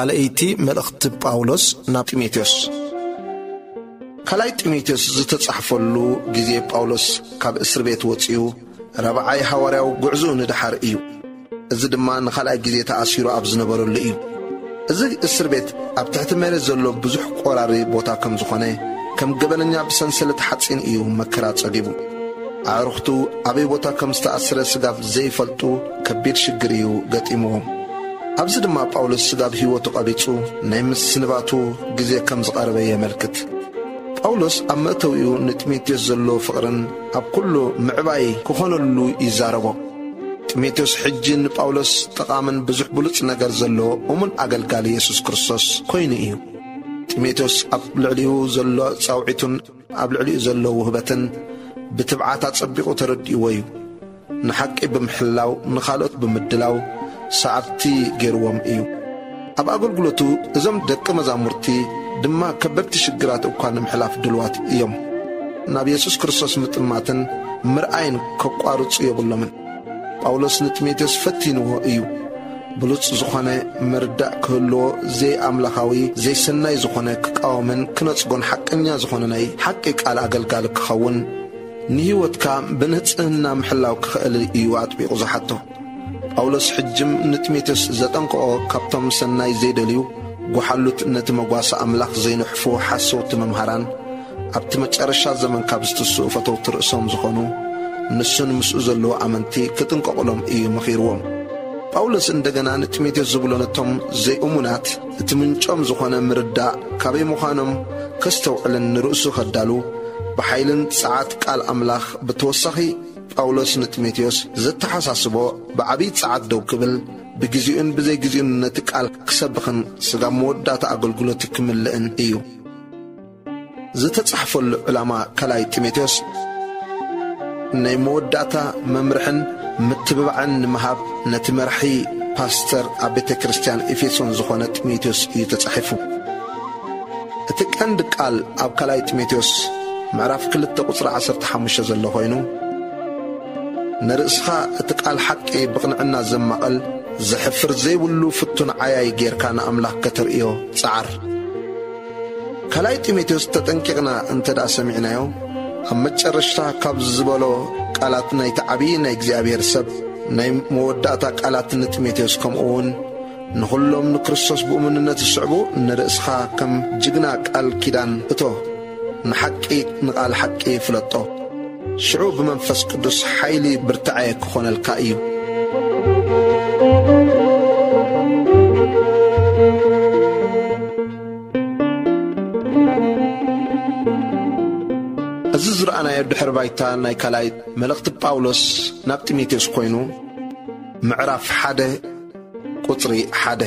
ካልኣይቲ መልእኽቲ ጳውሎስ ናብ ጢሞቴዎስ። ካልኣይ ጢሞቴዎስ ዝተጻሕፈሉ ግዜ ጳውሎስ ካብ እስር ቤት ወጺኡ ራብዓይ ሃዋርያዊ ጉዕዞኡ ንደሓር እዩ። እዚ ድማ ንኻልኣይ ግዜ ተኣሲሩ ኣብ ዝነበረሉ እዩ። እዚ እስር ቤት ኣብ ትሕቲ መሬት ዘሎ ብዙሕ ቆራሪ ቦታ ከም ዝኾነ፣ ከም ገበነኛ ብሰንሰለት ሓጺን እዩ መከራ ጸጊቡ። ኣዕሩኽቱ ኣበይ ቦታ ከም ዝተኣስረ ስጋብ ዘይፈልጡ ከቢድ ሽግር እዩ ገጢምዎም። ኣብዚ ድማ ጳውሎስ ስጋብ ህይወቱ ቀቢጹ ናይ ምስንባቱ ግዜ ከም ዝቐረበ የመልክት። ጳውሎስ ኣብ መእተዊኡ ንጢሞቴዎስ ዘሎ ፍቕርን ኣብ ኩሉ ምዕባይ ክኾነሉ ይዛረቦ። ጢሞቴዎስ ሕጂ ንጳውሎስ ጠቓምን ብዙሕ ብሉጽ ነገር ዘለዎ እሙን ኣገልጋሊ የሱስ ክርስቶስ ኮይኑ እዩ። ጢሞቴዎስ ኣብ ልዕሊኡ ዘሎ ጻውዒቱን ኣብ ልዕሊኡ ዘሎ ውህበትን ብትብዓት ኣጸቢቑ ተረዲእዎ እዩ። ንሓቂ ብምሕላው፣ ንኻልኦት ብምድላው ሰዓብቲ ገይርዎም እዩ። ኣብ ኣገልግሎቱ እዞም ደቂ መዛሙርቲ ድማ ከበድቲ ሽግራት እኳ ንምሕላፍ ድልዋት እዮም። ናብ የሱስ ክርስቶስ ምጥማትን ምርኣይን ከቋርጹ የብሎምን። ጳውሎስ ንጢሞቴዎስ ፈቲንዎ እዩ። ብሉጽ ዝኾነ ምርዳእ ክህልዎ፣ ዘይኣምላኻዊ፣ ዘይሰናይ ዝኾነ ክቃወምን ክነጽጎን ሓቀኛ ዝኾነ ናይ ሓቂ ቃል ኣገልጋሊ ክኸውን፣ ንህይወትካ ብንጽህና ምሕላው ክኽእል እዩ ኣጥቢቑ ዝሓቶ። ጳውሎስ ሕጅም ንጢሞቴዎስ ዘጠንቅቖ፣ ካብቶም ሰናይ ዘይደልዩ፣ ጓሓሉት፣ ነቲ መጓሰ ኣምላኽ ዘይንሕፉ ሓሰውቲ መምሃራን፣ ኣብቲ መጨረሻ ዘመን ካብ ዝትስኡ ፈተውቲ ርእሶም ዝኾኑ ንሱን ምስኡ ዘለዉ ኣመንቲ ክጥንቀቑሎም እዩ መኺርዎም። ጳውሎስ እንደገና ንጢሞቴዎስ ዝብሎ፣ ነቶም ዘይእሙናት እቲ ምንጮም ዝኾነ ምርዳእ ካበይ ምዃኖም ከስተውዕልን ንርእሱ ከዳሉ ብሓይልን ጸዓት ቃል ኣምላኽ ብተወሳኺ ጳውሎስ ንጢሞቴዎስ ዘተሓሳስቦ፣ ብዓብዪ ጸዓት ደው ክብል፣ ብግዜኡን ብዘይግዜኡን ነቲ ቃል ክሰብኽን ስጋብ መወዳእታ ኣገልግሎቱ ክምልእን እዩ። ዝተጻሕፈሉ ዕላማ ካልኣይ ጢሞቴዎስ ናይ መወዳእታ መምርሕን ምትብባዕን ንምሃብ ነቲ መራሒ ፓስተር ኣብ ቤተ ክርስቲያን ኤፌሶን ዝኾነ ጢሞቴዎስ እዩ ተጻሒፉ። እቲ ቀንዲ ቃል ኣብ ካልኣይ ጢሞቴዎስ ምዕራፍ ክልተ ቁጽሪ ዓሰርተ ሓሙሽተ ዘሎ ኮይኑ፣ ንርእስኻ እቲ ቃል ሓቂ ብቕንዕና ዘማቕል፣ ዘሕፍር ዘይብሉ ፍቱን ዓያይ ጌርካ ንኣምላኽ ከተርእዮ ጸዓር። ካልኣይ ጢሞቴዎስ ተጠንቂቕና እንተ ደኣ ሰሚዕናዮ፣ ኣብ መጨረሽታ ካብ ዝበሎ ቃላት ናይቲ ዓብዪ ናይ እግዚኣብሔር ሰብ ናይ መወዳእታ ቃላት ንጢሞቴዎስ፣ ከምኡ እውን ንኹሎም ንክርስቶስ ብእሙንነት ዝስዕቡ፣ ንርእስኻ ከም ጅግና ቃል ኪዳን እቶ፣ ንሓቂ ንቓል ሓቂ ፍለጦ። ሽዑ ብመንፈስ ቅዱስ ሓይሊ ብርታዐ ክኾነልካ እዩ። እዚ ዝረኣናዮ ድሕሪ ባይታ ናይ ካልኣይ መልእኽቲ ጳውሎስ ናብ ጢሞቴዎስ ኮይኑ፣ ምዕራፍ ሓደ ቁጽሪ ሓደ።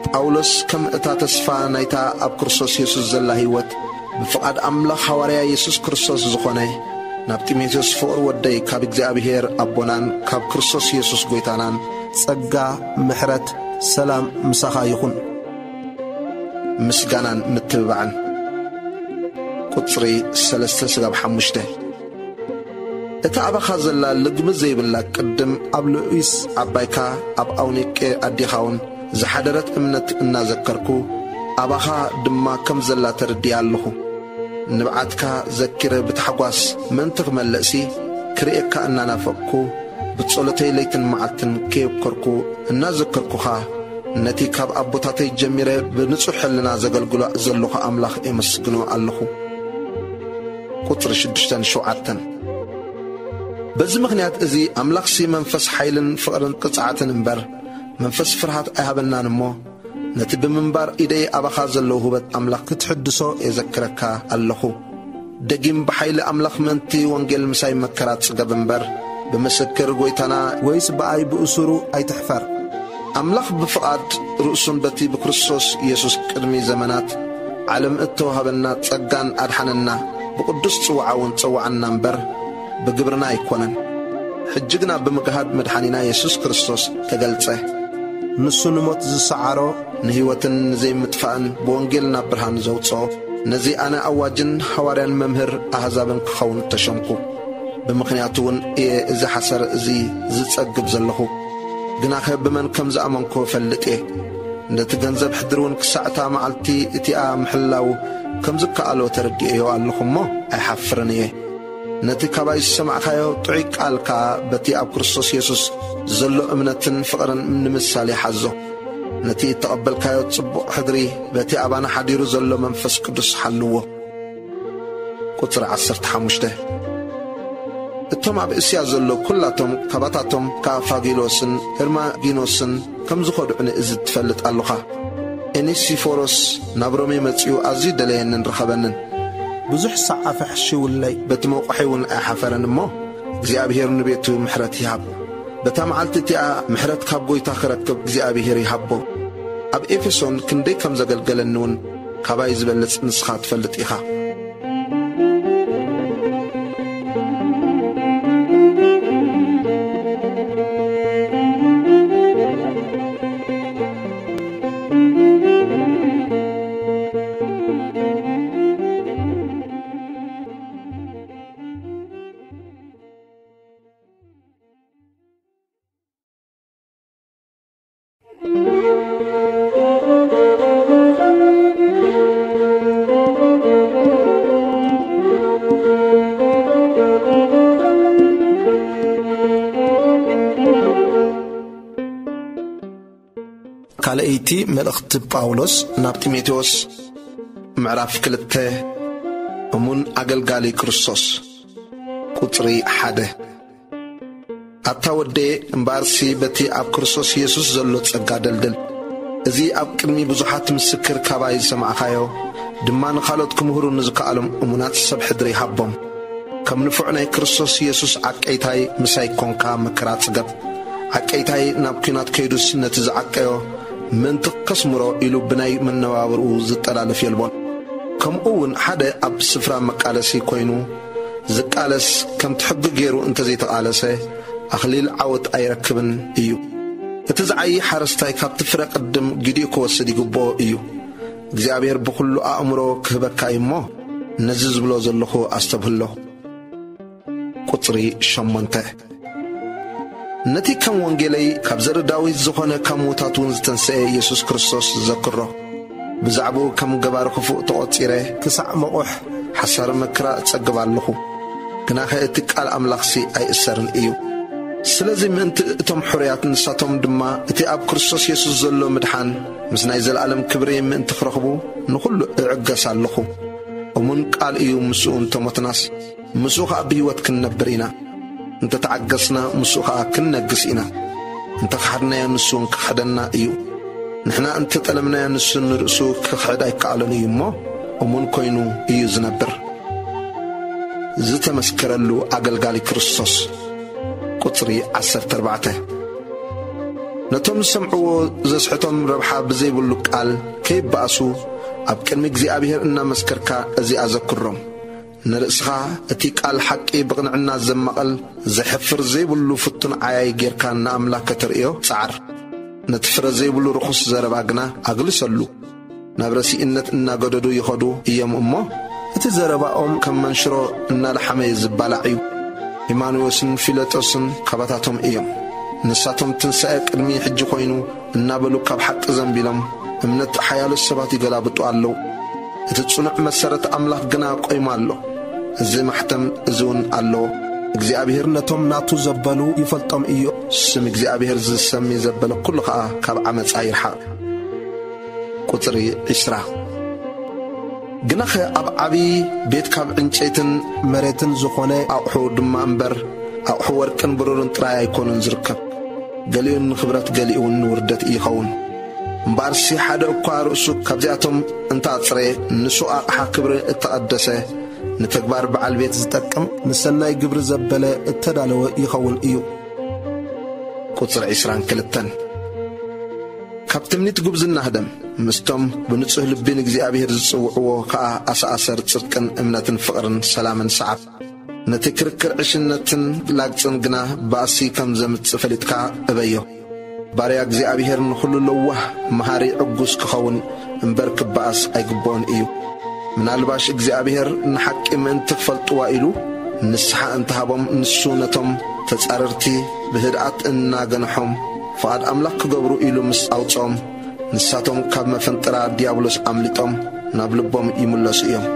ጳውሎስ ከም እታ ተስፋ ናይታ ኣብ ክርስቶስ የሱስ ዘላ ህይወት ብፍቓድ ኣምላኽ ሃዋርያ የሱስ ክርስቶስ ዝኾነ፣ ናብ ጢሞቴዎስ ፍቕሪ ወደይ፣ ካብ እግዚኣብሔር ኣቦናን ካብ ክርስቶስ የሱስ ጐይታናን ጸጋ፣ ምሕረት፣ ሰላም ምሳኻ ይኹን። ምስጋናን ምትብባዕን። ቁጽሪ ሰለስተ ስጋብ ሓሙሽተ። እታ ኣባኻ ዘላ ልግሚ ዘይብላ ቅድም ኣብ ሉኢስ ዓባይካ ኣብ ኣውኒቄ ኣዴኻውን ዝሓደረት እምነት እናዘከርኩ፣ ኣባኻ ድማ ከም ዘላ ተረዲኣ ኣለኹ። ንብዓትካ ዘኪረ ብታሕጓስ ምእንቲ ክመልእሲ፣ ክርእየካ እናናፈቕኩ፣ ብጸሎተይ ለይትን መዓልትን ከየብከርኩ እናዘከርኩኻ፣ ነቲ ካብ ኣቦታተይ ጀሚረ ብንጹሕ ሕልና ዘገልግሎ ዘለኹ ኣምላኽ የመስግኖ ኣለኹ። ቁጽሪ ሽዱሽተን ሸውዓተን። በዚ ምኽንያት እዚ ኣምላኽሲ መንፈስ ሓይልን ፍቕርን ቅጽዓትን እምበር፣ መንፈስ ፍርሃት ኣይሃበናን እሞ፣ ነቲ ብምንባር ኢደይ ኣባኻ ዘለዉ ህበት ኣምላኽ ክትሕድሶ የዘክረካ ኣለኹ። ደጊም ብሓይሊ ኣምላኽ ምእንቲ ወንጌል ምሳይ መከራ ጽገብ እምበር፣ ብምስክር ጐይታና ወይስ ብኣይ ብእሱሩ ኣይትሕፈር። ኣምላኽ ብፍቓድ ርእሱን በቲ ብክርስቶስ ኢየሱስ ቅድሚ ዘመናት ዓለም እተዋህበና ጸጋን ኣድሓነና፣ ብቕዱስ ጽውዓ እውን ጸውዓና እምበር፣ ብግብርና ኣይኮነን። ሕጂ ግና ብምግሃድ መድሓኒና የሱስ ክርስቶስ ተገልጸ። ንሱ ንሞት ዝሰዓሮ፣ ንህይወትን ንዘይምጥፋእን ብወንጌል ናብ ብርሃን ዘውጽኦ፣ ነዚ ኣነ ኣዋጅን ሃዋርያን መምህር ኣህዛብን ክኸውን ተሸምኩ። ብምኽንያቱ እውን እየ እዚ ሓሰር እዚ ዝጸግብ ዘለኹ። ግናኸ ብመን ከም ዝኣመንኩ እፈልጥ እየ። ነቲ ገንዘብ ሕድሪ እውን ክሳዕ እታ መዓልቲ እቲኣ ምሕላው ከም ዝከኣሎ ተረዲኤዮ ኣለኹ እሞ ኣይሓፍርን እየ። ነቲ ካባይ ዝሰማዕካዮ ጥዑይ ቃል ከኣ በቲ ኣብ ክርስቶስ የሱስ ዘሎ እምነትን ፍቕርን ንምሳሌ ሓዞ። ነቲ እተቐበልካዮ ጽቡቕ ሕድሪ በቲ ኣባና ሓዲሩ ዘሎ መንፈስ ቅዱስ ሓልዎ። ቁጽሪ ዓሰርተ ሓሙሽተ። እቶም ኣብ እስያ ዘለዉ ኲላቶም ካባታቶም ከኣ ፋጊሎስን ሄርማጊኖስን ከም ዝኸዱ ንእዝዝ ትፈልጥ ኣሎኻ። ኤኔሲፎሮስ ናብ ሮሜ መጺኡ ኣዝዩ ደለየንን ረኸበንን። ብዙሕ ሰዓፈ ሕሽውለይ፣ በቲ መውቕሒ እውን ኣይሓፈረን እሞ እግዚኣብሔር ንቤቱ ምሕረት ይሃብ። በታ መዓልቲ እቲኣ ምሕረት ካብ ጐይታ ክረክብ እግዚኣብሔር ይሃቦ። ኣብ ኤፌሶን ክንደይ ከም ዘገልገለኒ እውን ካባይ ዝበልጽ ንስኻ ትፈልጥ ኢኻ። ካልኣይቲ መልእኽቲ ጳውሎስ ናብ ጢሞቴዎስ፣ ምዕራፍ ክልተ። እሙን ኣገልጋሊ ክርስቶስ። ቁጽሪ ሓደ። ኣታ ወደየ፣ እምበኣርሲ በቲ ኣብ ክርስቶስ የሱስ ዘሎ ጸጋ ደልድል። እዚ ኣብ ቅድሚ ብዙሓት ምስክር ካባይ ዝሰማዕካዮ፣ ድማ ንኻልኦት ክምህሩ ንዝከኣሎም እሙናት ሰብ ሕድሪ ሃቦም። ከም ንፉዕ ናይ ክርስቶስ የሱስ ዓቀይታይ ምሳይ ኮንካ መከራ ጽገብ። ዓቀይታይ ናብ ኲናት ከይዱስ ነቲ ዝዓቀዮ ምእንቲ ከስምሮ ኢሉ ብናይ መነባብርኡ ዝጠላለፍ የልቦን። ከምኡ እውን ሓደ ኣብ ስፍራ መቃለሲ ኮይኑ ዝቃለስ ከምቲ ሕጊ ገይሩ እንተዘይተቓለሰ ኣኽሊል ዓወት ኣይረክብን እዩ። እቲ ዝዓዪ ሓረስታይ ካብቲ ፍረ ቅድም ግዲኡ ክወስድ ይግብኦ እዩ። እግዚኣብሔር ብኹሉ ኣእምሮ ክህበካ እዩ እሞ ነዚ ዝብሎ ዘለኹ ኣስተብህሎ። ቁጽሪ ሸሞንተ። ነቲ ከም ወንጌለይ ካብ ዘርኢ ዳዊት ዝኾነ ካብ ምዉታት እውን ዝተንስአ ኢየሱስ ክርስቶስ ዘክሮ። ብዛዕባኡ ከም ገባሪ ክፉእ ተቖጺረ ክሳዕ መቑሕ ሓሳረ መከራ እጸግብ ኣለኹ። ግናኸ እቲ ቃል ኣምላኽሲ ኣይእሰርን እዩ። ስለዚ ምእንቲ እቶም ሕሩያት ንሳቶም ድማ እቲ ኣብ ክርስቶስ የሱስ ዘሎ ምድሓን ምስ ናይ ዘለኣለም ክብሪ ምእንቲ ክረኽቡ ንኹሉ እዕገስ ኣለኹ። እሙን ቃል እዩ፣ ምስኡ እንተሞትናስ ምስኡ ኸኣ ብህይወት ክንነብር ኢና። እንተ ተዓገስና፣ ምስኡ ኸኣ ክንነግስ ኢና። እንተ ኸሓድናዮ፣ ንሱ እውን ክኽሕደና እዩ። ንሕና እንተ ጠለምናዮ፣ ንሱ ንርእሱ ክኽሕድ ኣይከኣሎን እዩ እሞ፣ እሙን ኮይኑ እዩ ዝነብር። ዝተመስከረሉ ኣገልጋሊ ክርስቶስ። ቁጽሪ ዓሰርተ ኣርባዕተ። ነቶም ዝሰምዕዎ ዘስሕቶም ረብሓ ብዘይብሉ ቃል ከይበኣሱ፣ ኣብ ቅድሚ እግዚኣብሔር እናመስከርካ እዚኣ ዘክሮም። ንርእስኻ እቲ ቃል ሓቂ ብቕንዕና ዘማቕል፣ ዘሕፍር ዘይብሉ ፍቱን ዓያይ ጌርካ ንኣምላኽ ከተርእዮ ጸዓር። ነቲ ፍረ ዘይብሉ ርኹስ ዘረባ ግና ኣግልሰሉ። ናብ ረሲእነት እናገደዱ ይኸዱ እዮም እሞ፣ እቲ ዘረባኦም ከም መንሽሮ እናለሓመ ዝባላዕ እዩ። ሂማኖስን ፊለጦስን ካባታቶም እዮም። ንሳቶም ትንሳኤ ቅድሚ ሕጂ ኮይኑ እናበሉ ካብ ሓቂ ዘንቢሎም፣ እምነት ሓያሎ ሰባት ይገላብጡ ኣለዉ። እቲ ጽኑዕ መሰረት ኣምላኽ ግና ቆይሙ ኣሎ። እዚ ማሕተም እዚ እውን ኣለዎ። እግዚኣብሔር ነቶም ናቱ ዘበሉ ይፈልጦም እዩ። ስም እግዚኣብሔር ዝሰሚ ዘበለ ኩሉ ኸኣ ካብ ዓመጻ ይርሓቕ። ቁጽሪ ዕስራ። ግናኸ ኣብ ዓብዪ ቤት ካብ ዕንጨይትን መሬትን ዝኾነ ኣቑሑ ድማ እምበር፣ ኣቑሑ ወርቅን ብሩርን ጥራይ ኣይኮኑን ዝርከብ። ገሊኡ ንኽብረት፣ ገሊኡ እውን ንውርደት ይኸውን። እምበኣርሲ ሓደ እኳ ርእሱ ካብዚኣቶም እንተኣጽረ፣ ንሱ ኣቕሓ ክብሪ እተቐደሰ፣ ንተግባር በዓል ቤት ዝጠቅም፣ ንሰናይ ግብሪ ዘበለ እተዳለወ ይኸውን እዩ። ቁጽሪ ዕስራን ክልተን። ካብ ትምኒት ጉብዝና ህደም፣ ምስቶም ብንጹህ ልቢ ንእግዚኣብሔር ዝጽውዕዎ ከኣ ኣሰኣሰር ጽድቅን እምነትን ፍቕርን ሰላምን ሰዓብ። ነቲ ክርክር ዕሽነትን ላግጽን ግና ባእሲ ከም ዘምጽእ ፈሊጥካ እበዮ። ባርያ እግዚኣብሔር ንኹሉ ለዋህ፣ መሃሪ፣ ዕጉስ ክኸውን እምበር ክበኣስ ኣይግብኦን እዩ። ምናልባሽ እግዚኣብሔር ንሓቂ ምእንቲ ክፈልጥዋ ኢሉ ንስሓ እንተሃቦም፣ ንሱ ነቶም ተጻረርቲ ብህድኣት እናገንሖም ፍቓድ ኣምላኽ ክገብሩ ኢሉ ምስ ኣውጽኦም፣ ንሳቶም ካብ መፈንጥራ ዲያብሎስ ኣምሊጦም ናብ ልቦም ይምለሱ እዮም።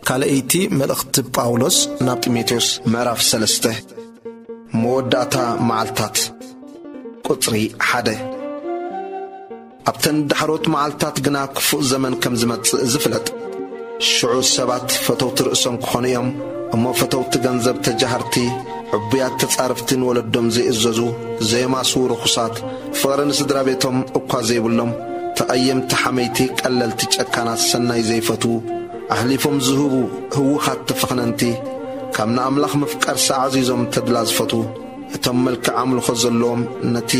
ካልኣይቲ መልእኽቲ ጳውሎስ ናብ ጢሞቴዎስ፣ ምዕራፍ ሰለስተ። መወዳእታ መዓልታት። ቁጽሪ ሓደ። ኣብተን ዳሕሮት መዓልታት ግና ክፉእ ዘመን ከም ዝመጽእ ዝፍለጥ። ሽዑ ሰባት ፈተውቲ ርእሶም ክኾኑ እዮም። እሞ ፈተውቲ ገንዘብ፣ ተጃሃርቲ፣ ዕቡያት፣ ተጻረፍቲ፣ ንወለዶም ዘይእዘዙ፣ ዘየማስዉ፣ ርኹሳት፣ ፍቕሪ ንስድራ ቤቶም እኳ ዘይብሎም፣ ተቐየምቲ፣ ሓመይቲ፣ ቀለልቲ፣ ጨካናት፣ ሰናይ ዘይፈትዉ፣ ኣሕሊፎም ዝህቡ፣ ህዉኻት፣ ተፈኽነንቲ፣ ካብ ንኣምላኽ ምፍቃርሲ ኣዕዚዞም ተድላ ዝፈትዉ፣ እቶም መልክዕ ኣምልኾ ዘለዎም፣ ነቲ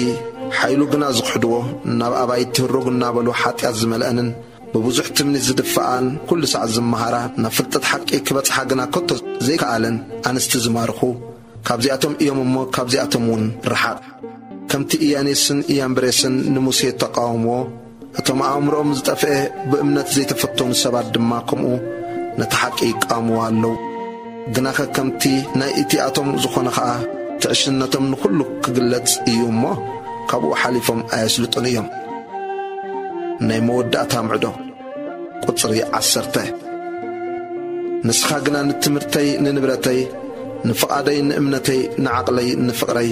ሓይሉ ግና ዝኽሕድዎ፣ ናብ ኣባይቲ ህሩግ እናበሉ ሓጢኣት ዝመልአንን ብብዙሕ ትምኒት ዝድፍኣን፣ ኩሉ ሳዕ ዝመሃራ፣ ናብ ፍልጠት ሓቂ ክበጽሓ ግና ከቶ ዘይከኣለን ኣንስቲ ዝማርኹ፣ ካብዚኣቶም እዮም እሞ ካብዚኣቶም እውን ርሓቕ። ከምቲ ኢያኔስን ኢያምብሬስን ንሙሴ ተቃወምዎ፣ እቶም ኣእምሮኦም ዝጠፍአ ብእምነት ዘይተፈተኑ ሰባት ድማ ከምኡ ነቲ ሓቂ ይቃወምዎ ኣለዉ። ግናኸ ከምቲ ናይ እቲኣቶም ዝኾነ ኸኣ፣ ትዕሽነቶም ንኹሉ ክግለጽ እዩ እሞ፣ ካብኡ ሓሊፎም ኣየስልጡን እዮም። ናይ መወዳእታ ምዕዶ። ቁጽሪ ዓሰርተ። ንስኻ ግና ንትምህርተይ፣ ንንብረተይ፣ ንፍቓደይ፣ ንእምነተይ፣ ንዓቕለይ፣ ንፍቕረይ፣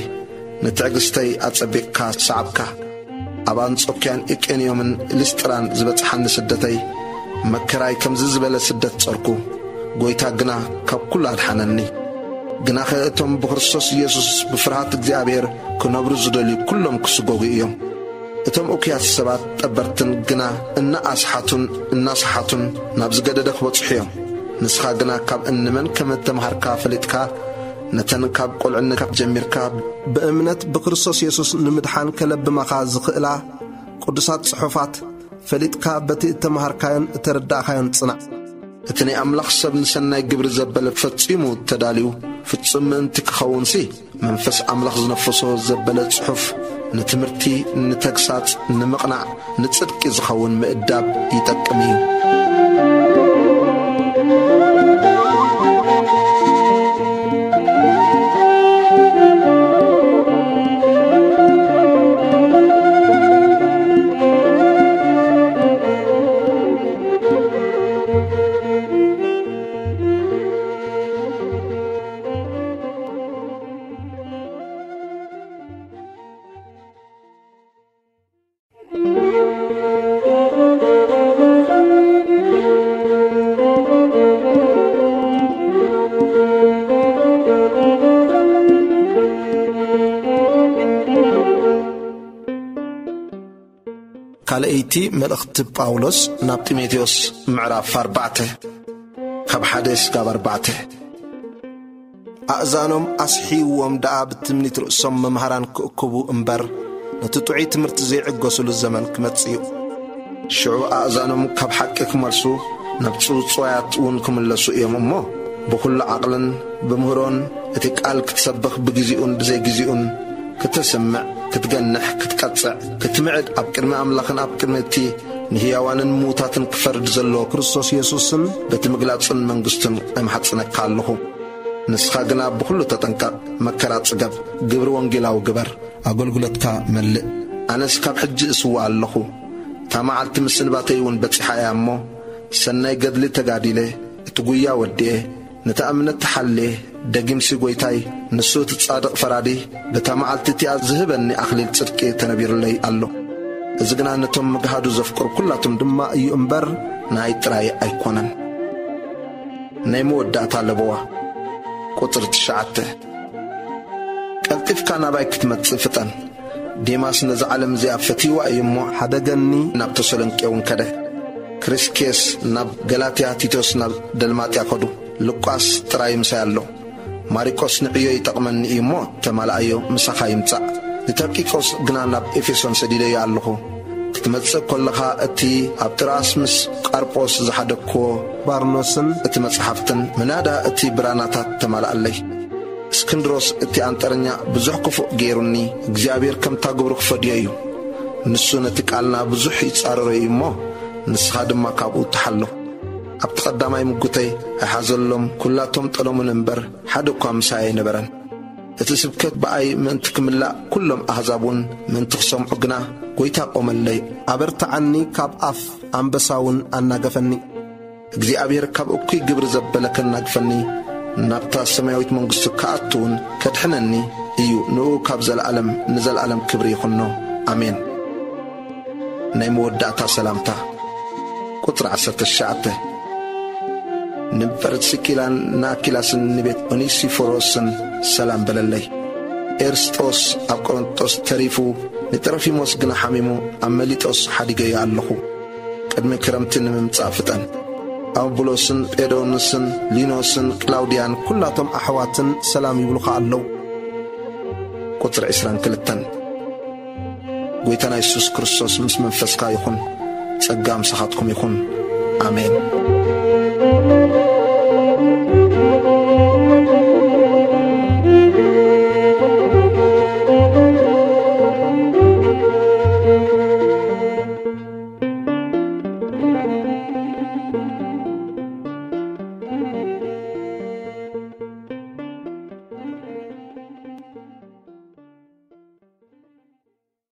ንትዕግስተይ ኣጸቢቕካ ሰዓብካ። ኣብ ኣንጾክያን ኢቄንዮምን ሊስጥራን ዝበጽሓኒ ስደተይ፣ መከራይ ከምዚ ዝበለ ስደት ጸርኩ፣ ጐይታ ግና ካብ ኩሉ ኣድሓነኒ። ግናኸ እቶም ብክርስቶስ ኢየሱስ ብፍርሃት እግዚኣብሔር ክነብሩ ዝደልዩ ኩሎም ክስጎጉ እዮም። እቶም እኩያት ሰባት ጠበርትን ግና እናኣስሓቱን እናሰሓቱን ናብ ዝገደደ ክበጽሑ እዮም። ንስኻ ግና ካብ እንመን ከም እተምሃርካ ፈሊጥካ፣ ነተን ካብ ቁልዕነትካ ጀሚርካ ብእምነት ብክርስቶስ የሱስ ንምድሓን ከለብማኻ ዝኽእላ ቅዱሳት ጽሑፋት ፈሊጥካ በቲ እተምሃርካዮን እተረዳእካዮን ጽናዕ። እቲ ናይ ኣምላኽ ሰብ ንሰናይ ግብሪ ዘበለ ፈጺሙ ተዳልዩ ፍጹም ምእንቲ ክኸውንሲ፣ መንፈስ ኣምላኽ ዝነፈሶ ዘበለ ጽሑፍ ንትምህርቲ፣ ንተግሳጽ፣ ንምቕናዕ፣ ንጽድቂ ዝኸውን ምእዳብ ይጠቅም እዩ። ካልኣይቲ መልእኽቲ ጳውሎስ ናብ ጢሞቴዎስ፣ ምዕራፍ ኣርባዕተ፣ ካብ ሓደ ስጋብ ኣርባዕተ። ኣእዛኖም ኣስሕይዎም ደኣ ብትምኒት ርእሶም መምሃራን ክእክቡ እምበር፣ ነቲ ጥዑይ ትምህርቲ ዘይዕገሱሉ ዘመን ክመጽእ እዩ። ሽዑ ኣእዛኖም ካብ ሓቂ ክመልሱ፣ ናብ ጽውጽዋያት እውን ክምለሱ እዮም እሞ፣ ብኹሉ ዓቕልን ብምህሮን እቲ ቃል ክትሰብኽ ብግዜኡን ብዘይግዜኡን ክትስምዕ፣ ክትገንሕ፣ ክትቀጽዕ፣ ክትምዕድ፣ ኣብ ቅድሚ ኣምላኽን ኣብ ቅድሚ እቲ ንህያዋንን ምዉታትን ክፈርድ ዘሎ ክርስቶስ የሱስን በቲ ምግላጽን መንግስቱን እምሓጽነካ ኣለኹ። ንስኻ ግና ብኹሉ ተጠንቀቕ፣ መከራ ጽገብ፣ ግብሪ ወንጌላዊ ግበር፣ ኣገልግሎትካ መልእ። ኣነስ ካብ ሕጂ እስውእ ኣለኹ። እታ መዓልቲ ምስንባተይ እውን በጺሓ እያ እሞ፣ ሰናይ ገድሊ ተጋዲለ፣ እቲ ጉያ ወዲኤ፣ ነታ እምነት ተሓልየ፣ ደጊምሲ ጐይታይ፣ ንሱ እቲ ጻድቕ ፈራዲ፣ በታ መዓልቲ እቲኣ ዝህበኒ ኣኽሊል ጽድቂ ተነቢሩለይ ኣሎ። እዚ ግና ነቶም ምግሃዱ ዘፍቅሩ ኩላቶም ድማ እዩ እምበር፣ ናይ ጥራይ ኣይኮነን። ናይ መወዳእታ ለበዋ። ቁጽሪ ትሽዓተ። ቀልጢፍካ ናባይ ክትመጽእ ፍጠን። ዴማስ ነዛ ዓለም እዚኣ ፈትይዋ እዩ እሞ፣ ሓደገኒ፣ ናብ ተሰሎንቄ እውን ከደ። ፕሪስኬስ ናብ ገላትያ፣ ቲቶስ ናብ ደልማጥያ ከዱ። ሉቃስ ጥራይ ምሳይ ኣሎ። ማሪቆስ ንዕዮ ይጠቕመኒ እዩ እሞ ተማልኣዮ፣ ምሳኻ ይምጻእ። ንተርቂቆስ ግና ናብ ኤፌሶን ሰዲደዮ ኣለኹ። ክትመጽእ ከለኻ እቲ ኣብ ጥራስ ምስ ቃርጶስ ዝሓደግክዎ ባርኖስን እቲ መጽሓፍትን ምናዳ እቲ ብራናታት ተማልኣለይ። እስክንድሮስ እቲ ኣንጠረኛ ብዙሕ ክፉእ ገይሩኒ፣ እግዚኣብሔር ከምታ ግብሩ ክፈድዮ እዩ። ንሱ ነቲ ቃልና ብዙሕ ይጻረሮ እዩ እሞ፣ ንስኻ ድማ ካብኡ ተሓሎ። ኣብቲ ቀዳማይ ምጉተይ ኣይሓዘሎም፣ ኩላቶም ጠለሙን እምበር፣ ሓደ እኳ ምሳይ ኣይነበረን። እቲ ስብከት ብኣይ ምእንቲ ክምላእ፣ ኩሎም ኣህዛብ እውን ምእንቲ ክሰምዑ ግና፣ ጐይታ ቆመለይ። ኣበርትዓኒ፣ ካብ ኣፍ ኣንበሳ እውን ኣናገፈኒ። እግዚኣብሔር ካብ እኩይ ግብሪ ዘበለ ከናግፈኒ፣ ናብታ ሰማያዊት መንግስቱ ክኣቱ እውን ከድሕነኒ እዩ። ንኡ ካብ ዘለኣለም ንዘለኣለም ክብሪ ይኹኖ። ኣሜን። ናይ መወዳእታ ሰላምታ። ቁጽሪ ዓሰርተ ትሽዓተ። ንፕርስኪላን ንኣኪላስን ንቤት ኦኒሲፎሮስን ሰላም በለለይ። ኤርስጦስ ኣብ ቆሮንጦስ ተሪፉ፣ ንጥሮፊሞስ ግና ሓሚሙ ኣብ መሊጦስ ሓዲገዮ ኣለኹ። ቅድሚ ክረምቲ ንምምጻእ ፍጠን። ኣቡሎስን ጴዶንስን ሊኖስን ቅላውድያን ኩላቶም ኣሕዋትን ሰላም ይብሉኻ ኣለዉ። ቁጽሪ ዕስራን ክልተን። ጐይታና የሱስ ክርስቶስ ምስ መንፈስካ ይኹን። ጸጋ ምሳኻትኩም ይኹን። ኣሜን።